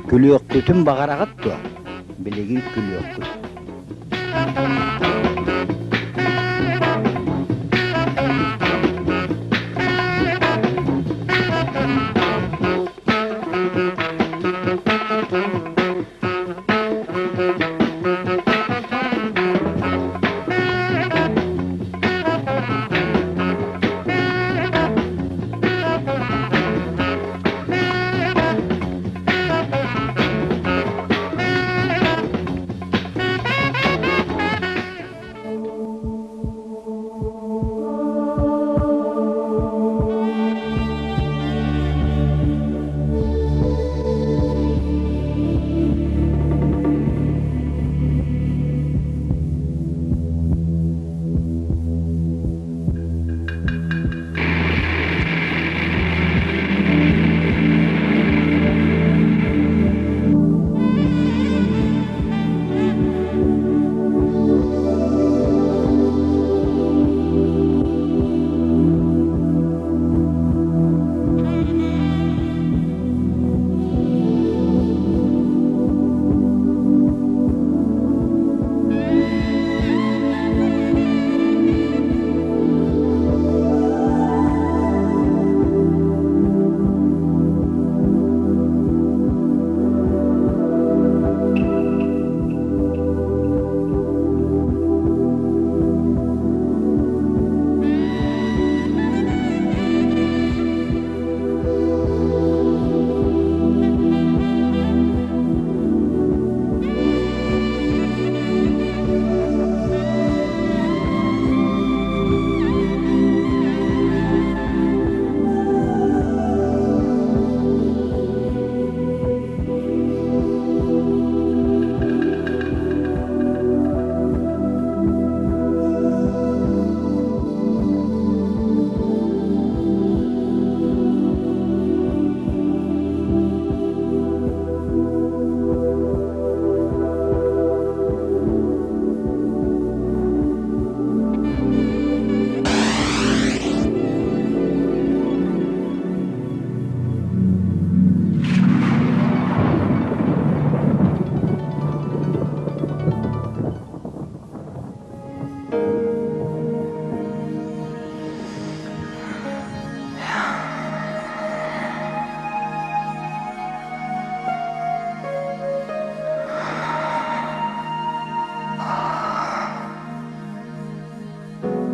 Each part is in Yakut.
Күлүөххүтүн баҕараҕыт дуо? Билигин күлүөххүт.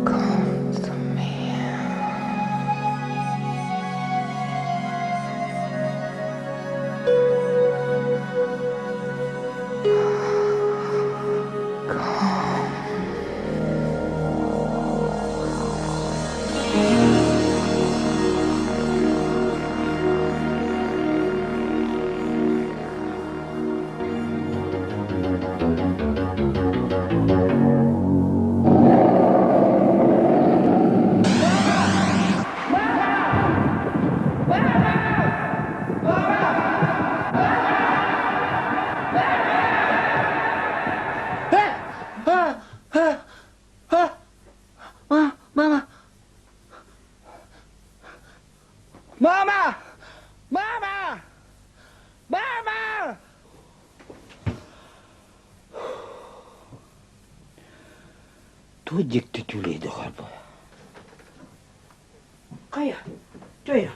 Come to me. Come. Мама! Мама! Мама! Мама! Туох дьикти түлэйдэ харбы. Хайа, Төйө,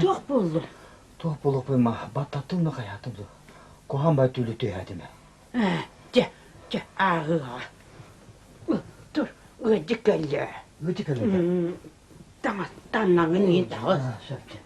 туох буоллуҥ? Туох буолуохпуй ма, баттаттым да хайаатым да. Куһаҕан бай түүлү түһээтим. Ээ, дьэ, дьэ, ааҕыаҕа. Тур, ыалдьыт кэллэ. Ыалдьыт кэллэ? Таҥас таҥнаҥын иһин таҕыс. Сөп, дьэ.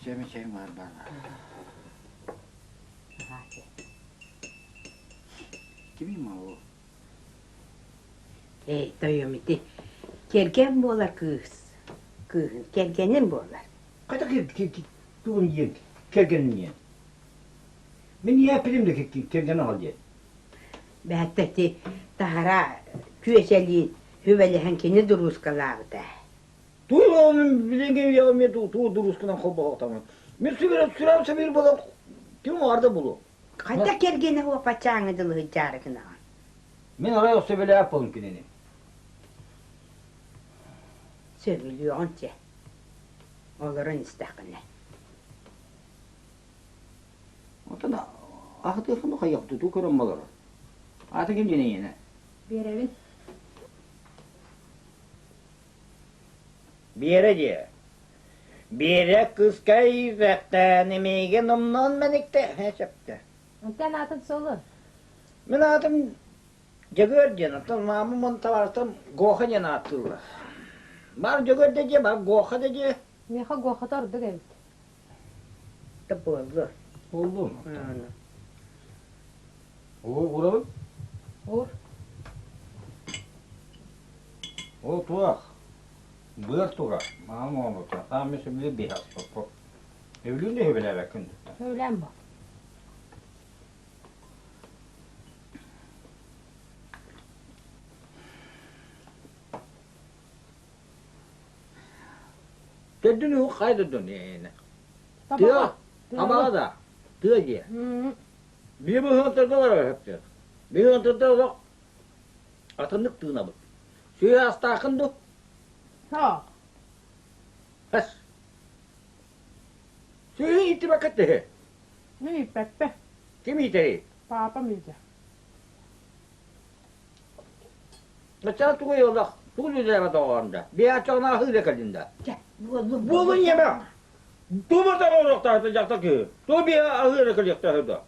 Чэми чэм бар бар. Кими мау? Эй, тойом ити кэргэн буолар кыыс. Кыыһын кэргэним буолар. Хайда тугун диэн кэргэнин диэн? Мин ийэппитим да кэргэн аҕал диэн. Бээтэ ити таһара күөсэлиин сүбэлэһэн кини дуруускалаабыта. Туй оҕом билиҥҥи үйэҕэ эмиэ туу дуруусканан холбоһуохтааммын. Мин сүрэҕим сэбиир буолан ким оҕарда булуо. Хайда кэргэнэ уопачааҥы дылы сылдьаары гынаҕын? Мин арай сөбүлээх буолун кинини. Сөбүлүөҕүн чэ. Олорон истэххинэ. Оттон аһытыаххын хайах тутуу көрөн болорор. Аата ким диэн эйиэнэ? Биэрэбин. Биэрэ диэ. Биэрэ кыыска иирбэхтээн эмиигин умнуон мэниктэ сөптө. Онтон аатын суолун? Мин аатым Дьөгүөр диэн, оттон маамам уонна табаарыстарым Гоха диэн ааттыыллар. Баар Дьөгүөр да диэ, баар Гоха да диэ. Миэхэ Гохата ордук эбит. Да буоллу. Буоллу. Оо, урабын? Ур. Ол туох? Быар туга. Маам оҥорбута. Таам мен сөбүлүүр биһи аспаппыт. Сөбүлүүр да сөбүлээбэккин. Сөбүлээн бу. Төрдүн уһук хайда дун Тыа, табаҕа да, тыа дьиэ. Биир быһыантарга барар сөптөөх. Быһыантарда олох атыннык тыынабыт. Сүө астааххын дуу? Суох. Хэс. Сүөһү ииттибэккэ тэһи. Мин ииппэппэ. Ким иитэрий? Паапам иитэ. Начала тугу олох тугу үлэлээбэт оҕоҕун да? Биһааччаҕына аһыы кэллин да. Чэ, буоллун. Буолун ийэмэ. Тугу оҥоруохтаах дьахтар киһи? Тугу биһа аһыы эрэ кэлиэхтээх да?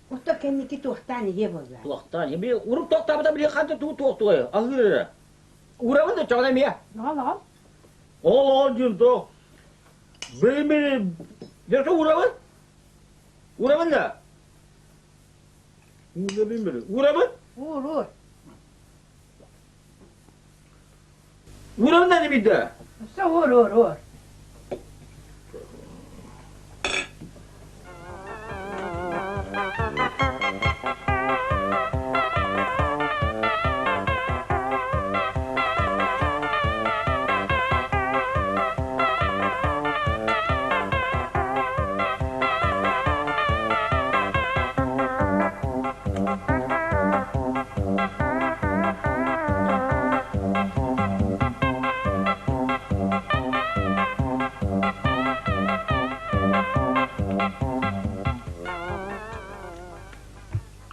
Ото кэнники туохтаан иһиэ буолла. Туохтаан иһиэ? Урут туохтаабыта били ханта тугу туохтуой? Аһыыр эрэ. Урабын да чаҕына эмиэ. Аҕал, аҕал. Ол ол дьин туох. Били били дьэ урабын. Урабын да. Урабын били. Урабын. Уур, уур. Урабын да бийдэ. Өссө уур, уур, уур.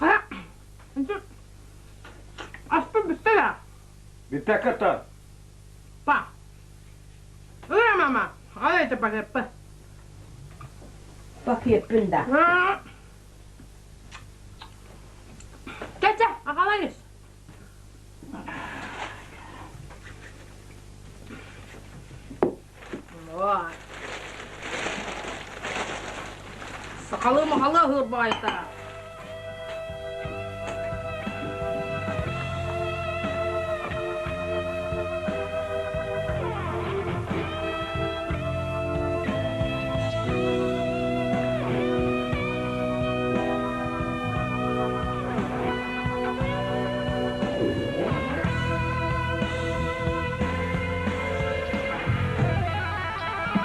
Хайа, аспын бүттэ да? Бүппэккэ та. Па. Ыры, мама, ай это пакетпы. Пакетпын да. Кэтя, аҕалайыс. Сахалыы махалыы аһыыр баайта.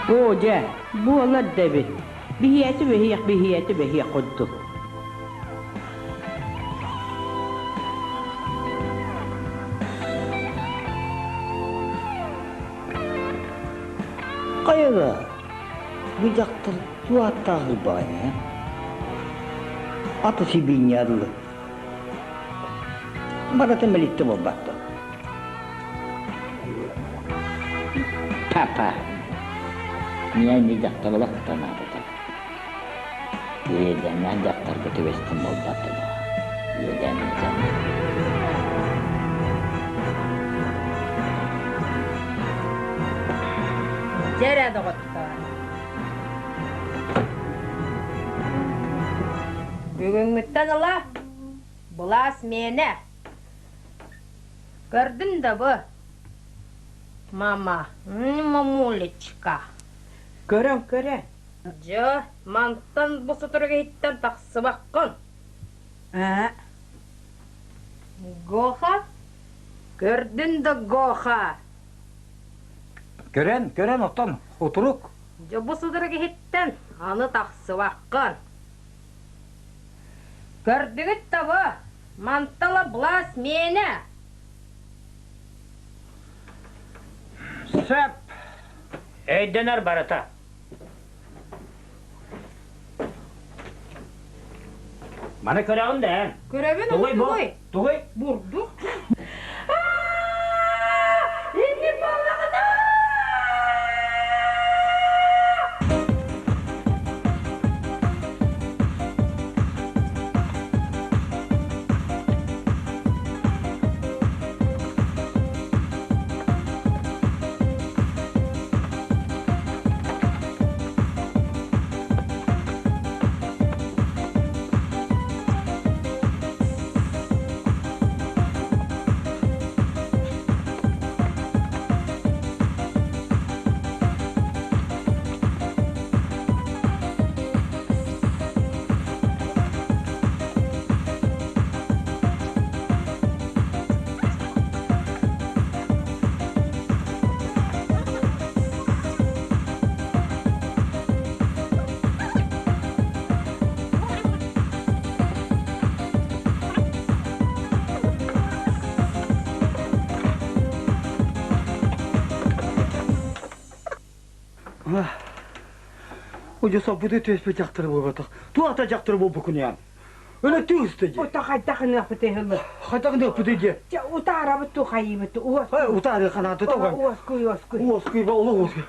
Оо дьэ, буолар да эбит. Биһиэти бэһиэх, биһиэти бэһиэх курдук. Хайа бу дьахтар туох баай ээ? Ата сибиинньэ арылы. Барыта мэлиттэ буолбатта. Папа, миэни дьахтар олохтонаабыта. Иэдэҥҥэ дьахтарга түбэстим буолбатта да. Иэдэҥ Дьэ эрэ доҕоттоор. Бүгүҥҥүттэн ыла былаас миэнэ. Көрдүн да бу, мама, мамулечка. Көрөн, көрөн. Дьэ, мантан бу сотору иһиттэн тахсыбаккын. Аа. Гоха? Көрдүн да Гоха? Көрөн, көрөн оттон утурук. Дьэ бу сыдырык иһиттэн аны тахсыбаккын. Көрдүгүт да бу, мантала былаас миэнэ. Сөп. Өйдөнөр барыта. Маны көрөҕүн да эн? Көрөбүн, Тугуй бу? тугуй? Тугуй? Бурдук. Инник буоллаҕына! Удьу соппуту түөспүт дьахтары буолбатах. Туата дьахтары буолбуккун ян. Өлө түөстэ дии. Ута хайдах ыныахпыт ыһылы. Хайдах ыныахпыт дии. Чэ утаарабыт ту хайыбыт уос. Утаары ханааты тоҕой. Уоскуй уоскуй. Уоскуй ба олох уоскуй.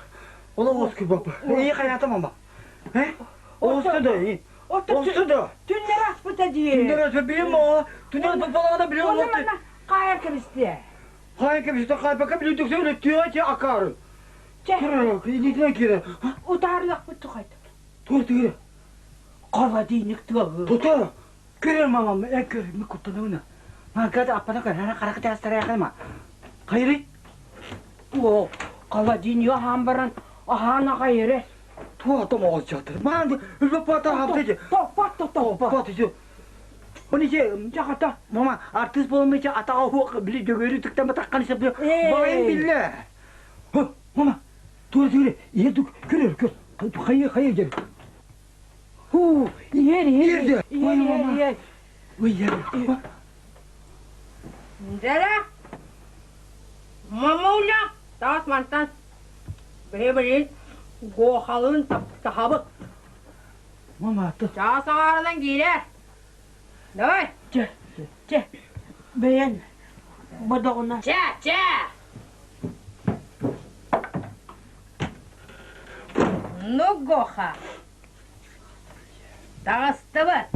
Олох уоскуй ба. Ии хайата мама. Э? Оосту да. Оосту да. Түннэр аспыта дии. Түннэр аспыта билим о. Түннэр аспыт балаҕана билим Оны манна хайа кэбистиэ. Хайа кэбистэ хайбака билим дөксө өлө түө те акарын. Чэ. Илиитинэн киирэ. Утаарыахпыт тухайт. Туох тигире? Холодильник тыаһы. Тута. Көрөр мамам, э көр, ми куттанабына. Маргада аппана көр, хара хара кытаастара яхайма. Хайрый? О, холодильник аһаан баран, аһаан аҕай эрэ. Туох томоҕос дьахтар. Маан үлбэ пата хаптыжы. Топпат топпат. Патыжы. Оны же, Жахата. Мама, артист болмайча атаға хуақ били дөгөрү тыктан батаққан исеп байын билле. Мама, тура тура, ердік көрөр көр. Хайы хайы жер. Ху, иһэр иһэр. Иһэр. Иһэр иһэр иһэр. Ой, иһэр. Дьэрэ, мамуля, таас мантан бэйэ-бэйин гуохалыын таптаһабыт. Мама, ты. Чаас аҥаарынан киирэр. Давай. Чэ, чэ, бэйэн бодоҕуна. Чэ, чэ. Ну, Гоха, таҕыстыбыт.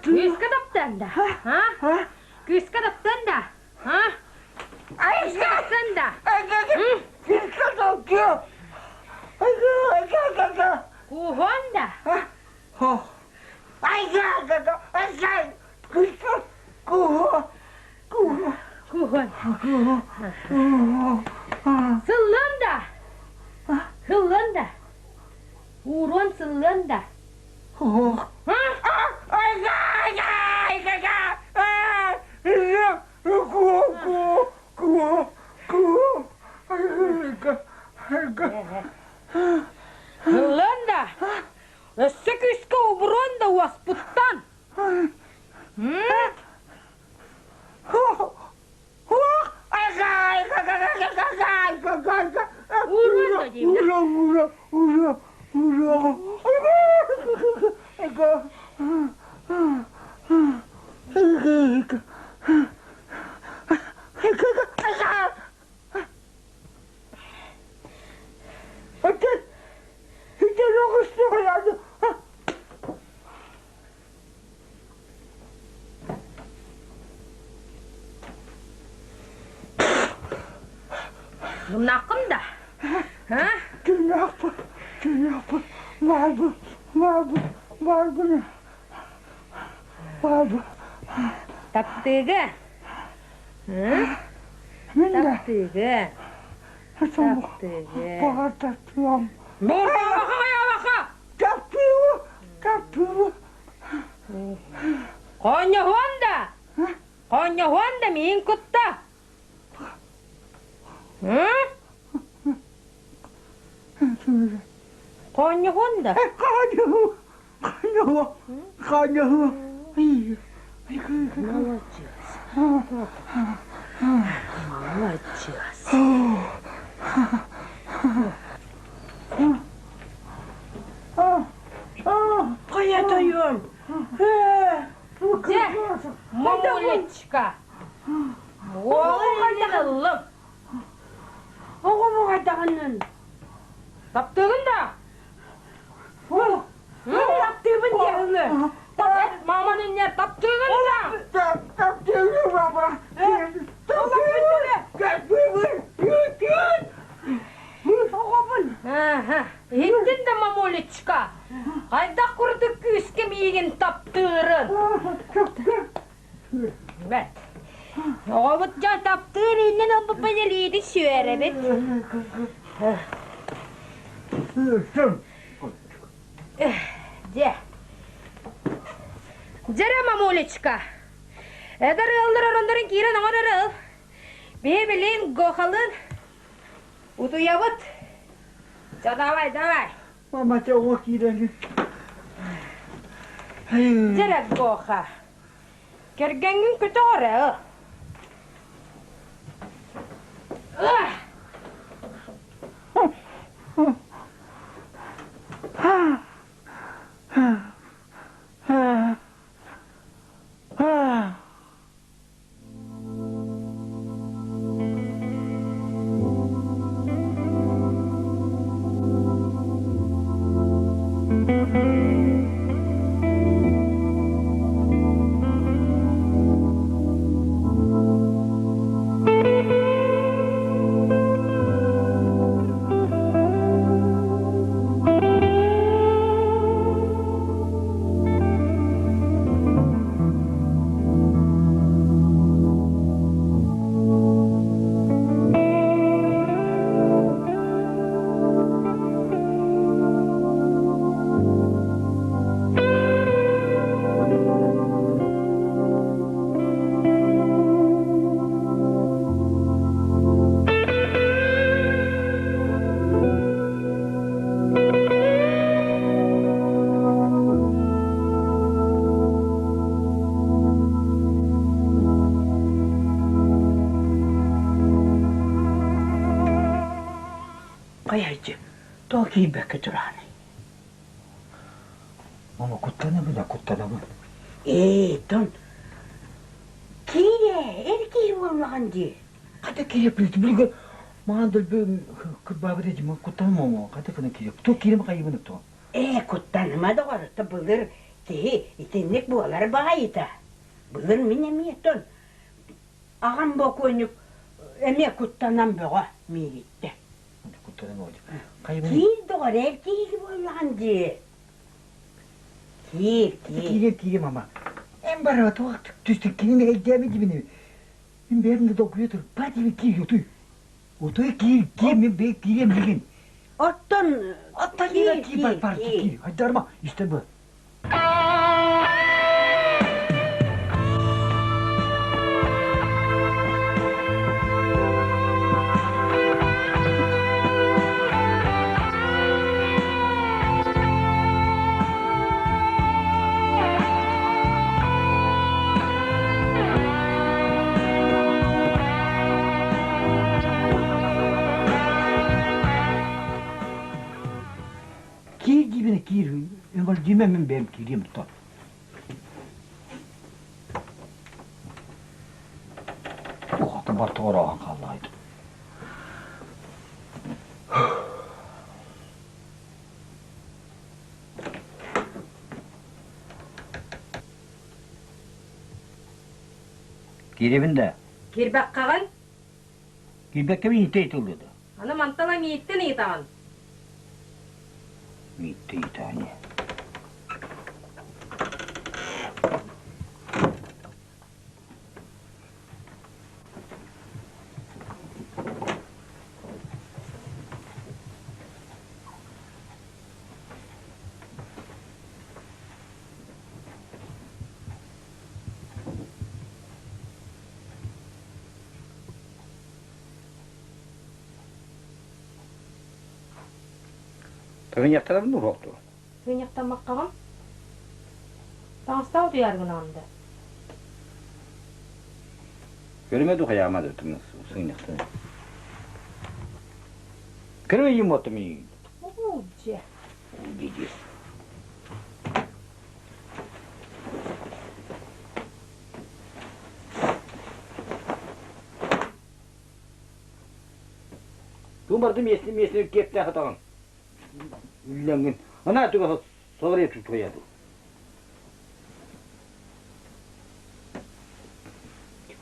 Күүскэ таптан да, а? Күүскэ таптан да, а? Күүскэ таптан да. Куһуон да. Куһуон. Сыллыан да. Сыллыан да. Ууруон сыллыан да. Ыллыан да. Өссө күүскэ убуруон да уоспуттан. Ууруон да диибин. Тыыннааххын да? А? Тыыннаахпын, тыыннаахпын, баарбын, баарбын, баарбын, баарбын. Таптыыга. Мин да. Таптыыга. Таптыыга. Баҕар таптыам. Баҕа Таптыыбы, таптыыбы. Хонньоһуон да? Хонньоһуон да миин кутта. Хонньоһуон да? Хонньоһу, хонньоһу, хонньоһу. Молодец. Молодец. Хайа тойон? Дьэ, мамулечка. Уолун ыллым. Оҕо хайдаҕынын? Таптыгын да? Таптыыбын диэҕиҥ. Маман инне таптыгын да? Таптыыбын, мама. Таптыыбын. Оҕобун. Иһиттин да, мамулечка. Хайдах курдук күүскэ миигин таптыырын. Бэт. Оҕобут дьон таптыыр иннин ылбыппын илиитин сүөрэбит. Дьэ. Дьэрэ, мамулечка. Эдэр ыаллар ороннорун киирэн оҥор эрэ ыл. Биһи билин Гохалын утуйабыт. Чэ, давай, давай. Мама, чэ, оҕо киирэн. Дьэрэ, Гоха. Кэргэҥҥин көтөҕөр ээ. Хайайчы, тоҕо киирбэккэ тураҕыный? Мама, куттанабын да куттанабын. Ээ, тон киирэ, эр киһи буоллаҕын дии. Хата киириэппин, билигин маҕан дөлбү кырбаабыт этим, куттанам омо, хата кына киириэп. Туох киирим хайыбын то. Ээ, куттаныма доҕор, былыр киһи итинник буолар баҕайыта. Былыр мин эмиэ тон аҕам бокуонньук эмиэ куттанан бөҕө миигиттэ. Куттанан оҕо. Хайыбын. Киир доҕор, эр киһи буоллаҕын дии. Киир, киир. Киирем, киирем, мама. Эн бараба туох түстүк кинини эйдээбит дибини. Мин бэйэм да долгуйа тур. Бар диби киир, утуй. Утуй киир, киир, мин бэйэм киириэм билигин. Оттон Оттон киир, киир, бар, бар, киир. Айдарма, истэ бу. Киир диибинэ киир, Владимир мин бэйэм киириэм то. Ухата бар тоҕорооһон хааллаайт. Киирэбин да? Киирбэккэҕин? Киирбэккэбин иитэ итиллиэ да. Аны мантан мииттэн ыйытаҕын. Мииттэн ыйытаҕын. Тыгынньахтарабын дуу суох дуо? Тыгынньахтаммаккаҕын? Таҥастаах утуйаар гынаҕын да? Көрүмэ дуу хайаама да сыгынньахтан. Көрүмэ ийим уоттум миигин. Уулдьа. Уулдьа Ту барды миэстэ миэстэ киэптээх атаҕын. Үллэҥҥин. Ана туга соларыйа тутуйа ду.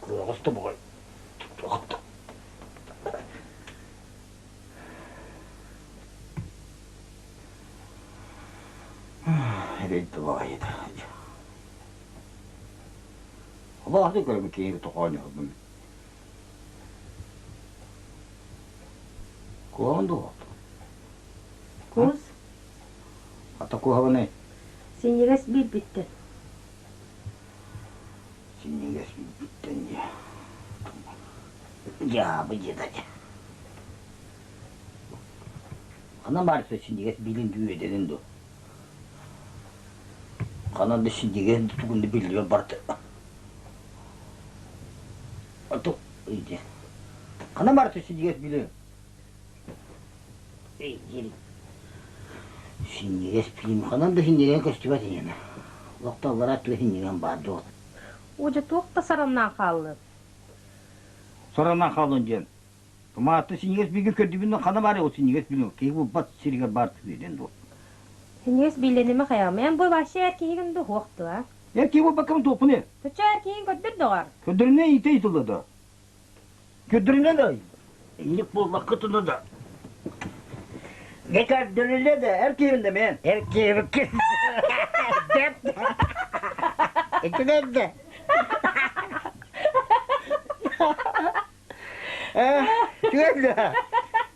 Куоҕас да бугай. Эрэйдэ Алаһы көрөм киһи тоҕооньоһобун. Куһаҕан дуо? Кус? Ата куһаҕанай? Синньигэс биирбиттэн. Синньигэс биирбиттэн дии. Дьаабы дьиэтэ. Ханан баар синньигэс биилин дүү дуо? Ханан да синньигэс тугун да биллибэт барыта. Ото ыйде. Ханан барыта синньигэс билин? Эй, Синньигэс билим ханан да синньигэһэ көстүбэт иньэнэ. Олохто аллараа өттүгэр синньигэм баар дуо? Удьа туох да сараннаан хааллын. Сараннаан хааллын диэн. Тумаатта синньигэс биигин көрдүбүн хана баар ол синньигэс билин киһи булбат сиригэр баар түгүдэн дуо? Синньигэс биилэнимэ хайаҕым. Эн бу вообще эр киһигин дуу суох дуо, а? Эр киһи буолбаккабын туохпун ээ? Төчө эр киһигин көрдөр доҕор. Көрдөрүнэ иитэ ыйытылла да. Көрдөрүнэ да инник буоллаххытына да. Не көрдөрүлэ да эр киһибин да мен. Эр киһибиккин. Деп. Итинэн да. Үчүгэй да.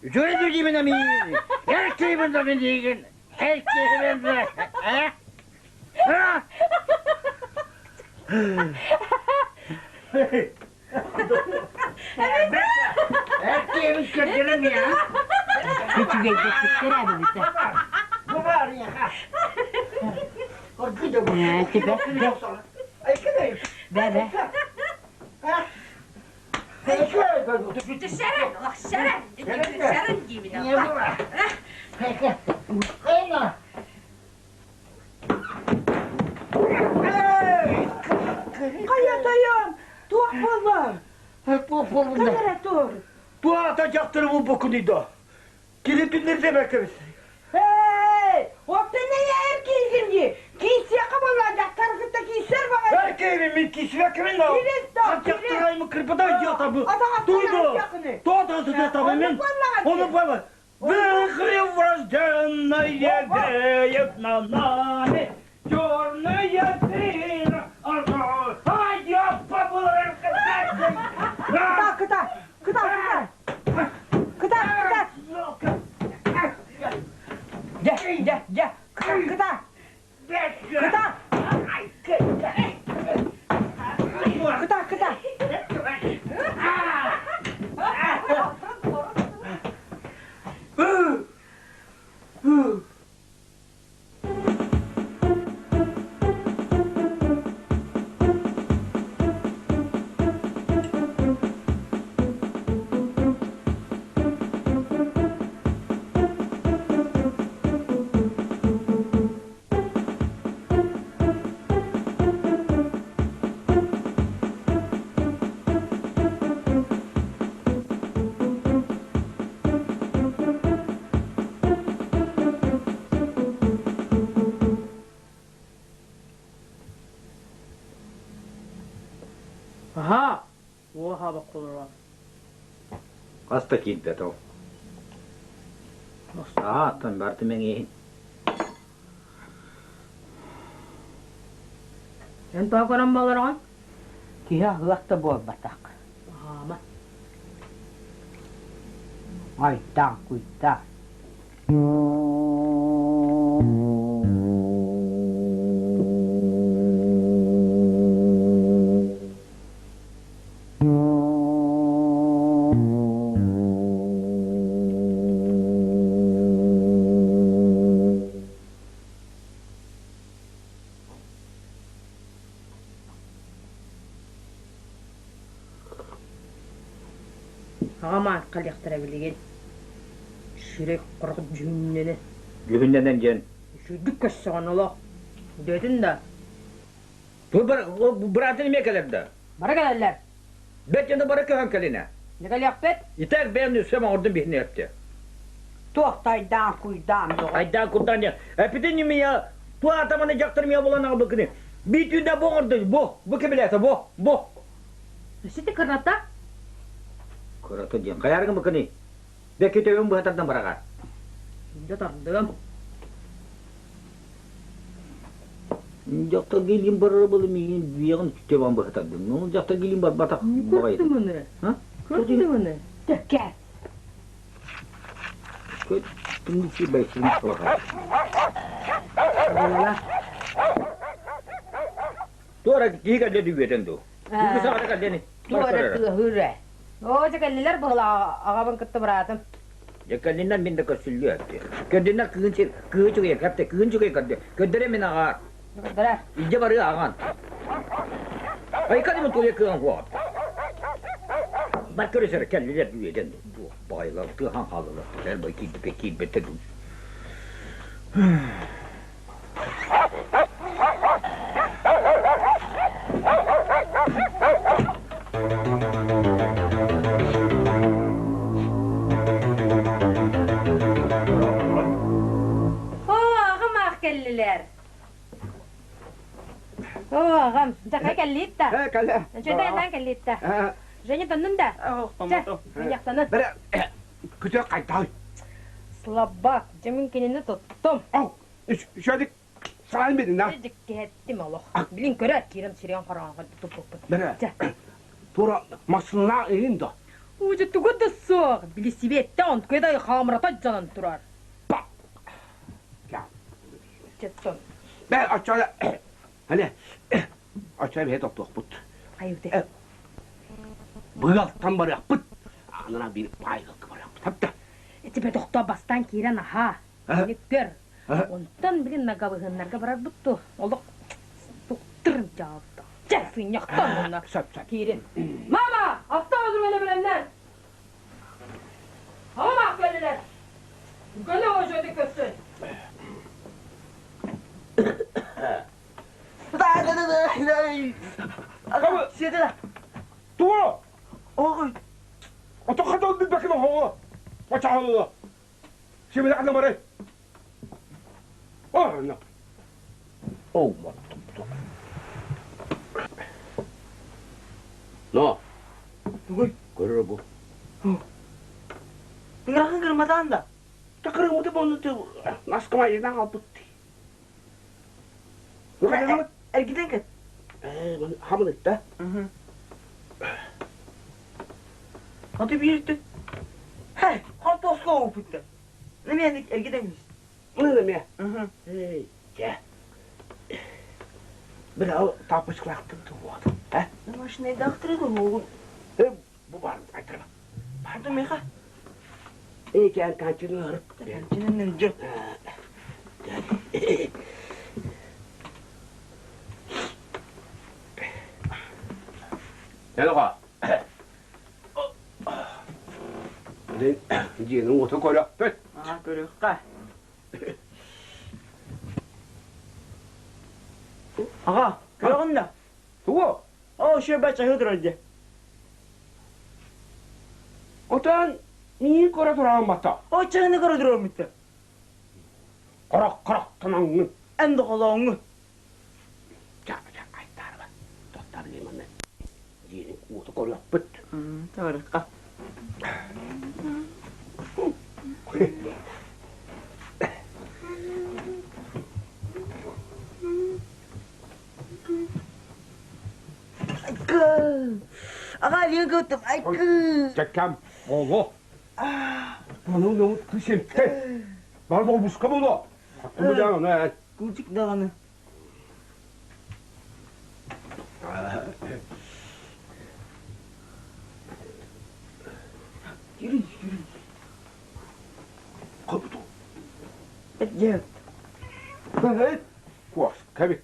Үчүгэй да диибин эмиин. Эр киһибин да мин диигин. Эр киһибин да. Э? Эр киһибин көрдөрөн я. Үчүгэйдэттиктэр эбибитэ. Бу бар я. Бе, бе. Түшәрен, лахшәрен, түшәрен диибин. Хайа тойон, туох буолла? Туох буолла? Кэлэрэ тур. Туата дьахтары булбуккунуй да. Кини түннэрдэ бэккэбис. Эй, оттон эр киһигин дии. Киисиэхэ буолла дьахтар кытта киисэр баҕайы. Эр киһибин мин киисибэккэбин да. Дьахтарайымы кырбата дьиотабы. Туйду. Туата сытыатабы мин. Оны буолла. Вихри врожденные веют на нами, черные тыры, а я Кыта, кыта, кыта, кыта. Кыта, кыта. Дьэ, дьэ, дьэ, кыта, кыта. Кыта. Кыта, кыта. Аха, уоха баккулар. Хаста киирбэт ол. Ааттан бардым эҥиһин. Эн тоҕо көрөн буолараҕын? Киһи аһыах да буолбатах. Аһаама. Айдаан куйдаан. Аҕам аакка диэхтэрэ билигин сирэй хорох дьүһүннэнэн Дьүһүннэнэн диэн үчүгдүк көрсөҕүн олох дөтүн да Бу быраатын эмиэ кэлэр да? Бары кэлэллэр. Бэт дьоно бары көһөн кэлинэ. Не кэлиэхпит? Итак бэйэм үсэм оҥордум биһини өптө. Туох тайдаан куйдаан доҕор. Айдаан курдаан диэн. Эпитин ньимия туа атаманы дьахтар мия булан аҕабыкыны. Би түүндэ бу оҥордун бу бу кэбилээтэ бу бу. Сити кырата? Кырата диэн хайаргын быкыны. Бэкки төбөм быһа тардан быраҕар. Дьэ тардыам. Дьахтар гилин барара было миигин биэҕин төбөм быһа тардым. Ну, дьахтар гилин барбатах баҕайы. Көрдүм аны. Көрдүм аны. Төккэ. Көттүм си бэйсин кылаха. Буолала. Туора киһи кэллэ дүгүөтэн дуу. Бүгү саҕата кэллэни. Туора тыаһыыр ээ. Оо, дьэ кэллилэр быһыла аҕабын кытта быраатым. Дьэ кэллиннэр мин да көрсүллүө эбит. Көрдүннэр кыын сир кыыы үчүгэй кэпте кыын үчүгэй көрдө. Көрдөрө мин аҕаар. Көрдөрөр. Илдьэ барыы аҕаан. Айка димин туйа кыан хуаҕат. Бар көрүсөр кэллилэр дүйеден дуох баҕайылар тыахан хааллылар. Эр бай киирбиккэ киирбэттэр дуу. Оо, аҕам аах кэллилэр. Оо, аҕам, дьака кэллиит да. Э, кэллэ. Чөйдөөн кэллиит да. Женя тоннун да. Чэ, муньахтанын. Бэрэ, күтэ хайтай. Слабак, дьэ мин кинини туттум. Ау, Шадик саҕан бедин да. Дьиккиһэттим олох. Билин көрөөт киирэн сириэн хороонго туппуппут. Бэрэ. Тура массыына иһин да. Уже тугу да суох. Били сибиэттэ онтукай да хаамырата дьонон турар. Па. Четтон. Бэ оччола. Хане. Оччола бэйэ топтуохпут. Хайыты. Быгалтан барыахпыт. Анана бир пайгылкы барыахпыт. Хапта. Эти бетохто бастан киирэн аха. Ини көр. Онтон билин нагабыһыннарга барарбыт ту. Олох туктыр дьаалта. Чэ, сынньахтан онно. Сөп, сөп. Киирин. Мама, автобус мені билэннэр. Мама кэллилэр. Көлө ожоды көссөн. Туо! Ото хатал билбэкин оһоҕо. Очаалыла. Сибилэхнэ барай. О, О, Но. Тугуй? Көрөр бу. Тыгырахын кырматаан да. Такырымыты бону наскама еден албытты. Эргитен кет. Хамыныт да. Аты бииртин. Хэй, хортооско оопутта. Неме эргитен Мына Эй, я. Бир тапочкалаахтын туһуот. Э? Машина дактыры туһугун. Э, бу бар айтырма. Барды меха. Эй, кән канчыны ырык. Канчынын жок. Элга. Дьиэни уота көрөхпүт. Аа, көрүөххэ. Аҕа, көрөҕүн да? Тугу? Оо, шөбө чаһы турар дьэ. Отон миин көрө тураҕын батта. О, чаһыны көрө турар бүтте. Корок корок тонаңҥын. Эн доҕолооҥҥун. Ча, ча, айтаарба. Тоттар лиманы. Дьиэни уота көрүөхпүт. Тарыкка. Аҕа илиҥ кыттым. Айкыы. Чэккэм боло. Ону ну тысемте. Бар болбуска боло. Хаттым жан оны. Кучик даҕаны. Yürü, yürü. Кобуту. Эт Куас, кэби.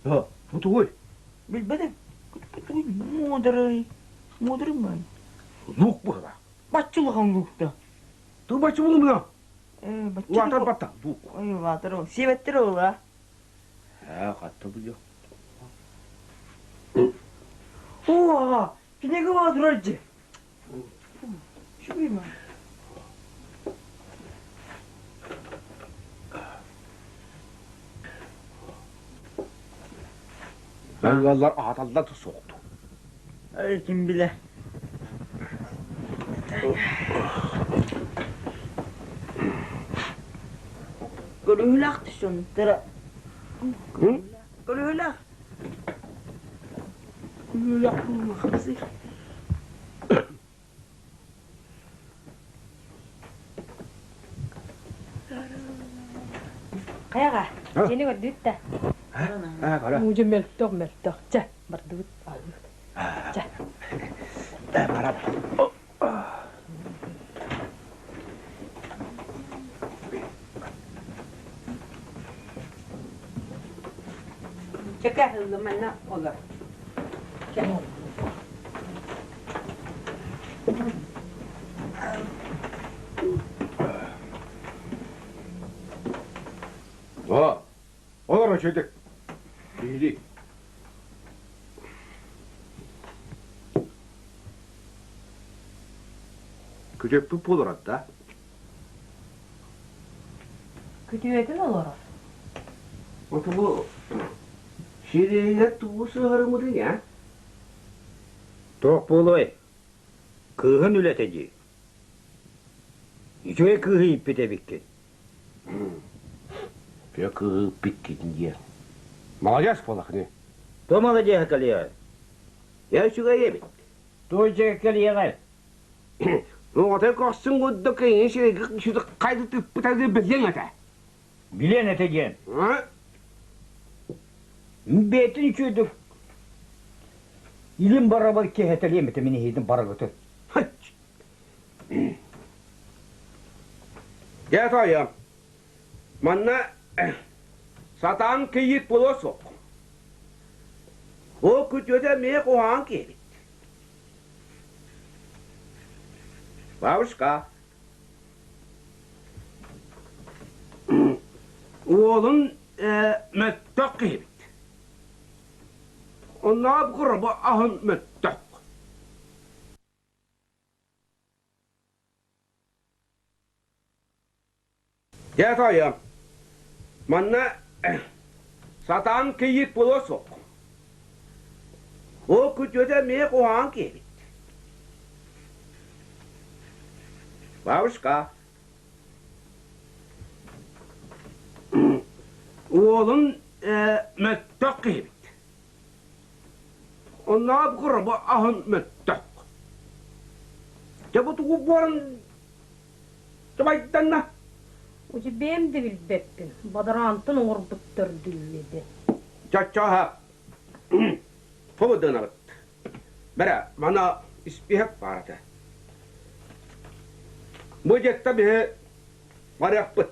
Ha, бу тугуй? Билбэтим. Муодарай. Муодарым бай. Лук быһыла. Бачча улахан луукта. Ту бачча булумуна. Э, бачча. Улаатар батта. Лук. Ой, улаатар ол. Сиэбэттэр ол, а? Э, хатта бу Оо, аҕа, кинигэ баа турар дьи. Үчүгэй ма. Ыаллар ааталлар да суохту. Эй, ким билэ. Көрүһүлээх түсүнтэрэ. Көрүһүлээх. Көрүһүлээх хапсый. Хайаҕа, дьиэни көрдүүт да. Аа, кара. Мужа мөлтөх мөлтөх. Чэ, бардыбыт. Чэ. Барап. Чэкэ ыллымана олор. О, олор өчөдүк. Биһиги. Күтөппүт буолар да. Күтүөтүн олорор. Ото бу сирэйигэр тугу сыһарымытый, а? Туох буолуой? Кыыһын үлэтэ дии. Үчүгэй кыыһы ииппит эбиккин. Үчүгэй кыыһы ииппиккин диэн. Молодец буолахны. То молодеһа кэлиэҕэй? Я үчүгэй эбит. Туой дьиэ кэлиэҕэй? Оҕотой көхсүн курдук кэйиҥ сирэйгэ хайда тыппытаны билиэҥ этэ. Билиэн этэ диэн. Бэйэтин үчүгэйдик илин барабар киэһэтэлиэм этэ мин иһиитин барыгытын. Дьэ тоойуом, манна сатаан кийиит буолуо суох. Ол күтүөтэ эмиэ куһаҕан киһибит. Бабушка, уолун мөттөх киһибит. Оннооп курбу аһын мөттөх. Дьэ тоойуом, манна сатаан кийиит буолуо суох. Ол күтүөтэ эмиэ куһаҕан киһибит. Бабушка, уолун мөттөх киһибит. Оннооп курбу аһын мөттөх. Дьэ бу тугу буоран Тубайданна. Бэйэм да билбэппин, бадараантан оҥорбуттар дүүллэди. Чаччааһа, побудунабыт. Бэрэ, мана испиһэк баар этэ. Бу дьиэттэ биһи барыахпыт.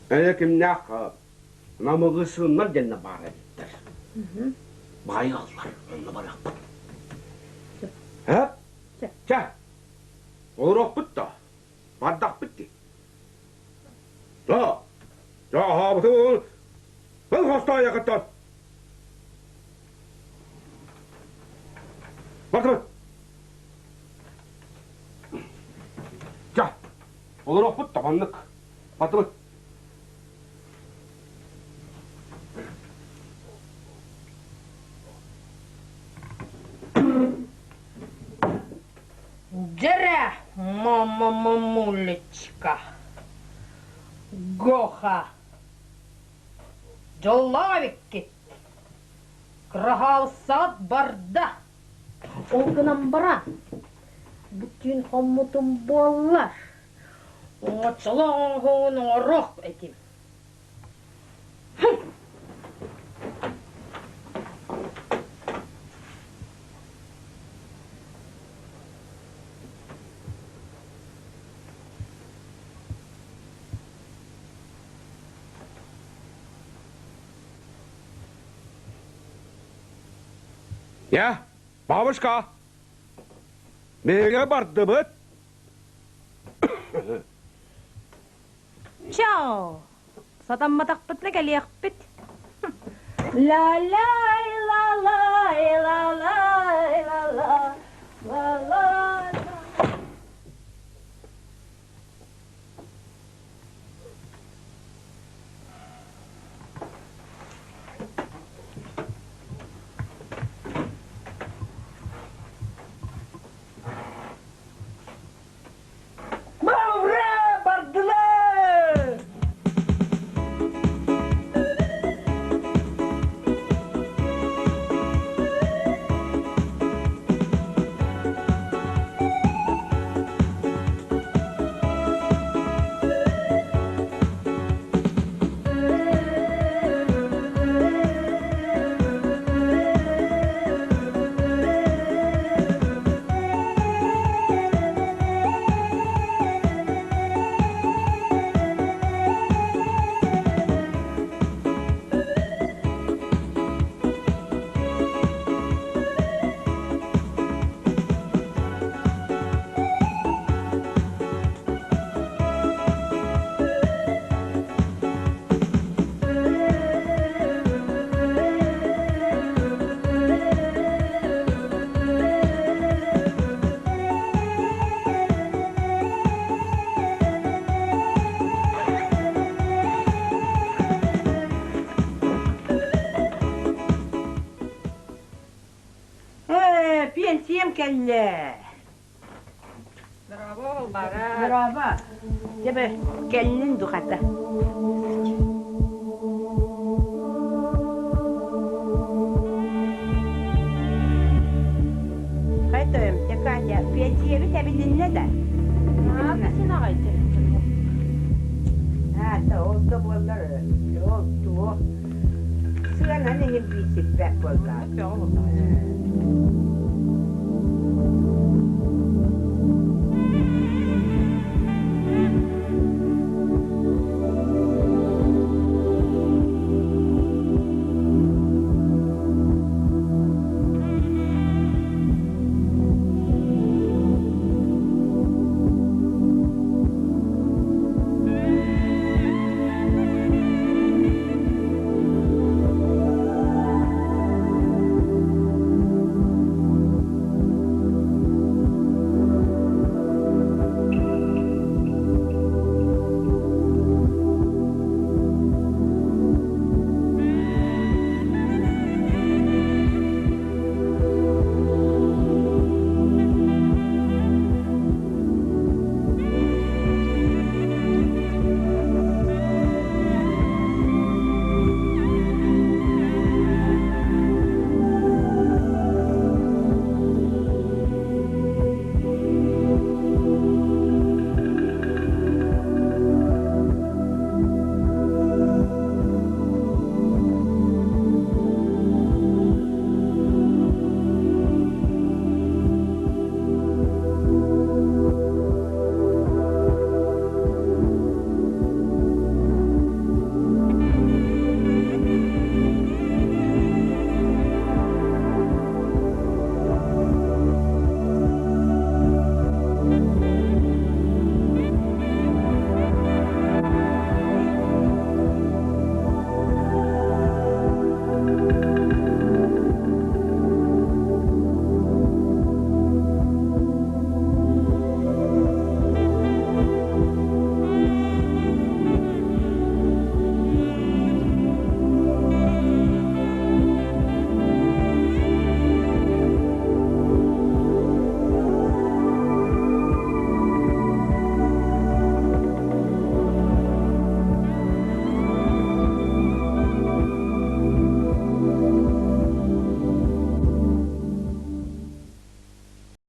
Эйэ кимнээх намыгысыннар диэннэ баар эбиттэр. Баайаллар, онно барыахпыт. Э? Чэ, олоруохпут да, бардахпыт дии. Да, дьаһаабытын ыл хостаайакыттан. Бардыбыт. Чэ, олоруохпут да маннык. Бардыбыт. Дьэрэ, мама-мамулечка, Гоха. Дьоллоох эбиккит. Кыраһаалсаҕыт барда. Ол гынан баран, бу түүн хоммутум буоллар, оҥочолоох оҥоһугун оҥоруох этим. Я, бабушка, миэхэ бардыбыт. Чао! Сатамматахпытына кэлиэхпит. Ла-лай, ла-лай, ла-лай, ла-ла, ла-ла. Ура! Бардылар! Ээ, пенсиям кэллэ. Браво, Балбара. Браво. Дьэ, кэллин духата. Хайтойум, Катя, пенсиябит эбилиннэ да? Син аҕай Аата, ол да буоллар, ол туох сыанан иһин биисиппэт буолла.